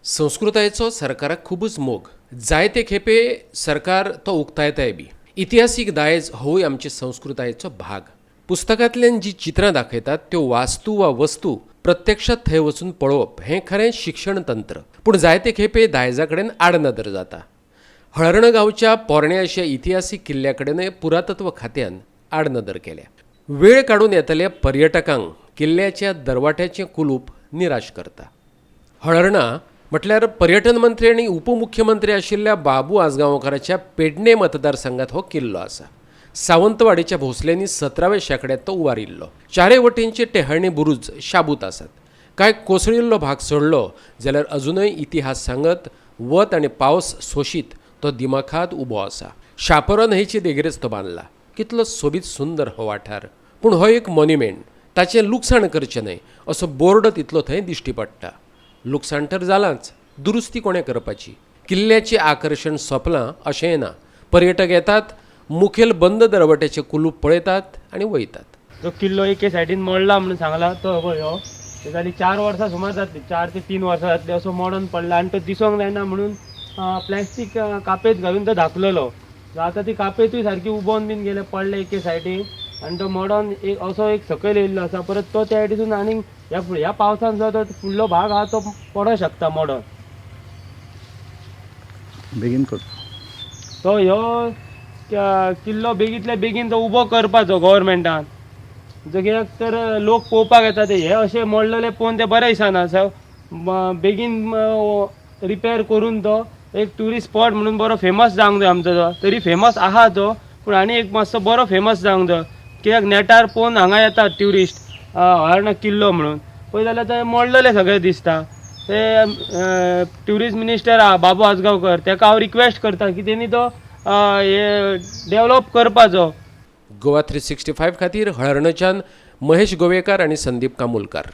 संस्कृतायेचो सरकाराक खुबूच मोग. जायते खेपे सरकार तो उक्तायताय बी. इतिहासीक दायज होवूय आमचे संस्कृतायेचो भाग. पुस्तकांतल्यान जी चित्रां दाखयतात त्यो वास्तू वा वस्तू प्रत्यक्षात थंय वचून पळोवप हें खरें शिक्षण तंत्र. पूण जायते खेपे दायजा कडेन आडनदर जाता. हळर्ण गांवच्या पोरण्या अशा इतिहासीक किल्ल्या कडेनय पुरातत्व खात्यान आडनदर केल्या. वेळ काडून येतल्या पर्यटकांक किल्ल्याच्या दरवाट्याचें कुलूप निराश करता. हळर्णा म्हटल्यार पर्यटन मंत्री आनी उपमुख्यमंत्री आशिल्ल्या बाबू आजगांवकाराच्या पेडणे मतदारसंघात हो किल्लो आसा. सावंतवाडीच्या भोसल्यांनी 17व्या शेंकड्यांत तो उबारिल्लो. चारय वटेनचे टेहळणी बुरुज शाबूत आसात. कांय कोसळिल्लो भाग सोडलो जाल्यार अजुनय इतिहास सांगत वत आनी पावस सोशीत तो दिमाखात उबो आसा. शापोरा न्हंयचे देगेरच तो बांदला. कितलो सोबीत सुंदर हो वाठार. पूण हो एक मॉन्युमेंट, ताचें लुकसाण करचें न्हय असो बोर्ड तितलो थंय दिश्टी पडटा. लुकसाण तर जालांच, दुरुस्ती कोणें करपाची? किल्ल्याचें आकर्शण सोंपलां अशेंय ना. पर्यटक येतात, मुखेल बंद दरवट्याचें कुलूप पळयतात आनी वयतात. जो किल्लो एके सायडीन मोडला म्हणून सांगला तो पळय हो, ते जाली 4 वर्सां सुमार जातली, 4 ते 3 वर्सां जातली असो मोडोन पडला आनी तो दिसोंक जायना म्हणून प्लॅस्टीक कापेत घालून तो धाकलेलो. आतां ती कापेतूय सारकी उबोन बीन गेले, पडले एके सायडीन आनी तो मोडोन एक असो एक सकयल येयल्लो आसा. परत तो त्या सायडीसून आनीक ह्या पावसान सुद्दां तो फुडलो भाग आहा तो पडोंक शकता मोडोन. बेगीन कर. तो ह्यो किल्लो बेगींतल्या बेगीन तो उबो करपाचो गव्हर्मेंटान. जो कित्याक तर लोक पळोवपाक येता, ते हे अशे मोडलेले पळोवन ते बरें दिसना. सो बेगीन रिपेर करून तो एक ट्युरिस्ट स्पॉट म्हणून बरो फेमस जावंक जाय आमचो. तो तरी फेमस आहा तो, पूण आनी एक मातसो बरो फेमस जावंक जाय, कित्याक नेटार पळोवन हांगा येतात ट्युरिस्ट हळर्ण किल्लो म्हणून. पळय जाल्यार ते मोडलेले सगळे दिसता. ते ट्युरिस्ट मिनिस्टर आहा बाबू आजगांवकर, तेका हांव रिक्वेस्ट करता की तेणी तो हे डेवलप करपाचो. गोवा 365 खातीर हळर्णच्यान महेश गोवेकार आनी संदीप कामुलकार.